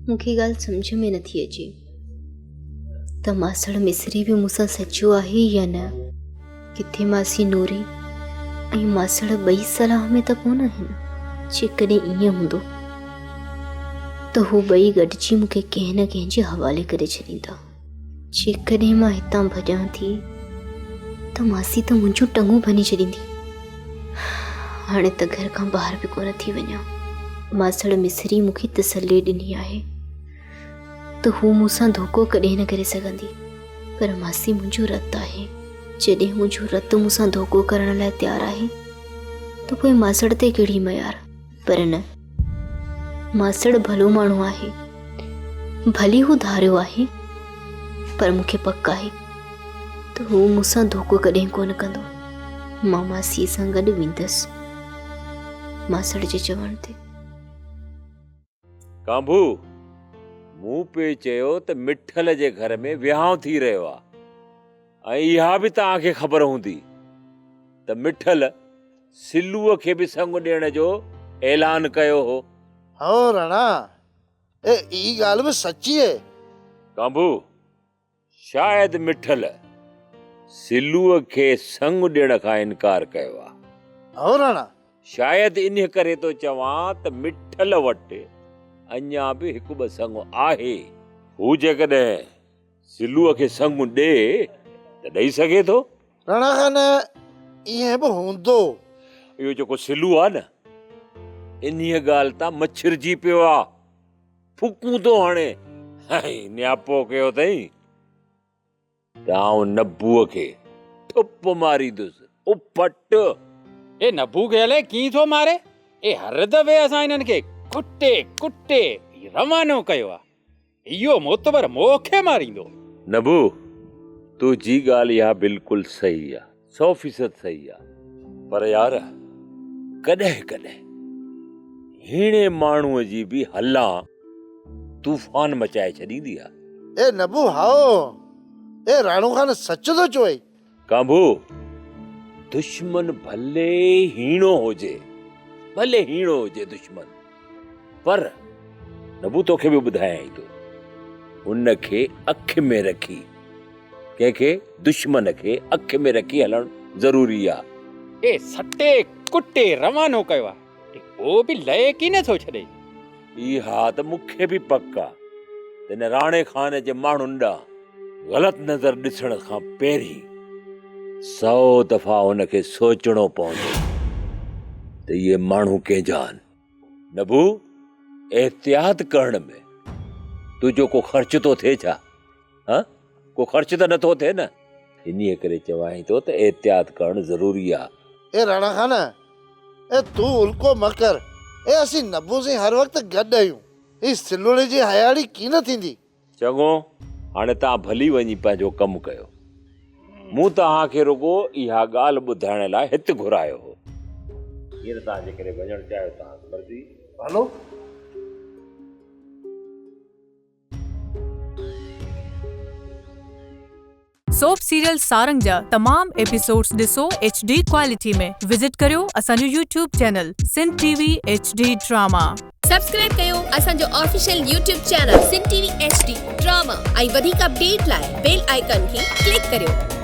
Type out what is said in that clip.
مون کي ڳالهه سمجهه ۾ نٿي اچي ته ماسڙ مصري به مون سان سچو آهي يا نه. ڪٿي ماسي نوري ۽ ماسڙ ٻئي صلاح ۾ ته ڪونه آهن. جيڪڏهن ائين هوندو ته هو ٻئي گڏجي مون کي ڪنهن نه ڪنهن جي حوالي ڪري ڇڏيندا. جيڪڏهن مان هتان ڀڄان ٿي ته ماسي ته منهنجون ٽنگون ڀڃي ڇڏيندي. هاڻي ته گهر کان ٻاهر به ڪونه ٿي وڃان. ماسڙ مصري مون کي تسلي ڏني آهي ته هو مون سان ڌوڪو ڪڏهن نه ڪري سگهندي. پر ماسي منهنجو رت آهي. جڏهن منهنجو رت مون سان ڌوڪو ڪرڻ لاء تيار آهي ته پوء ماسڙ تي ڪهڙي ميار. پر نه، ماسڙ ڀلو ماڻهو آهي. ڀلي هو ڌاريو آهي، پر مون کي پڪ آهي ته هو مون سان ڌوڪو ڪڏهن ڪونه ڪندو. مان ماسيء سان گڏ ويندس. ماسڙ جي چوڻ تي. ڪانڀو، مون پئي چيو ته مٺل جي گهر ۾ وهانء ٿي رهيو آ ۽ اها به توهان کي خبر هوندي ته مٺل سلوء کي به سڱ ڏيڻ جو اعلان ڪيو هو. هائو راڻا، اي اي ڳالهه به سچي اي. ڪانڀو، شايد مٺل سلوء کي سڱ ڏيڻ کان انڪار ڪيو آ. هائو راڻا. شايد انهيء ڪري ٿو چوان ته مٺل وٽ اڃا به هڪ ٻه سڱ آهي. هو جيڪڏهن سلوء کي سڱ ڏي ته ڏئي سگهي ٿو. راڻا خان، ائين به هوندو. اهو جيڪو سلو آ نه، انهيء ڳالهه تان مڇرجي پيو آ. ڦوڪون ٿو هڻي ۽ نياپو ڪيو اٿئي ته آئون نبوء کي ٺپ ماريندس، اڦٽ! اي نبو کي الائي ڪيئن ٿو ماري؟ اي هر دفعي اسان هنن کي ڪٽي ڪٽي روانو ڪيو آ. اهو معتبر مون کي ماريندو. نبو، تنهنجي ڳالهه اها بلڪل صحيح آ. سو فيصد صحيح آ پر يار ڪڏهن ڪڏهن هيڻي ماڻهوء جي به هلان طوفان مچائي ڇڏيندي آ. اي نبو هائو اي راڻو خان سچ ٿو چوئي. ڪانڀو دشمن ڀلي هيڻو هجي ڀلي هيڻو هجي دشمن پر نبو توکي به ٻڌايائين ٿو ان کي اک ۾ رکي ڪنهن کي دشمن کي اک ۾ رکي هلڻ ضروري آ. اي سٽي ڪٽي روانو ڪيو آ ۽ پوء به لئي ڪين ٿو ڇڏي. اها ته مون کي به پڪ آ ته هن راڻي خان جي ماڻهن ڏانهن غلط نظر ڏسڻ کان پهرين سئو دفعا هن کي سوچڻو پوندو ته اهي ماڻهو ڪنهن جا آهن. نبو، احتياط ڪرڻ ۾ تنهنجو ڪو خرچ ٿو ٿئي ڇا؟ ها؟ ڪو خرچ ته نٿو ٿئي نه؟ انهيء ڪري چوانء ٿو ته احتياط ڪرڻ ضروري آ. اي راڻا خان! اي تون الڪو مه ڪر. اي اسين نبو سين هر وقت گڏ آهيون. هي سلوڙي جي هياڙي ڪين ٿيندي. چڱو، هاڻي توهان ڀلي وڃي پنهنجو ڪم ڪيو. مون توهان کي رڳو اها ڳالهه ٻڌائڻ لاء هت گهرايو هو. هينئر توهان جيڪڏهن وڃڻ چاهيو توهان جي مرضي. هلو. سوپ سيريل سارنگ جا تمام ايپيسوڊز ڏسو ايڇ ڊي ڪوالٽي ۾ وزٽ ڪريو اسان جو YouTube channel Sindh T V H D drama. Subscribe ڪيو اسان جو official YouTube channel Sindh T V H D drama ۽ وڌيڪ اپڊيٽ لاء بيل آئيڪان کي ڪلڪ ڪريو.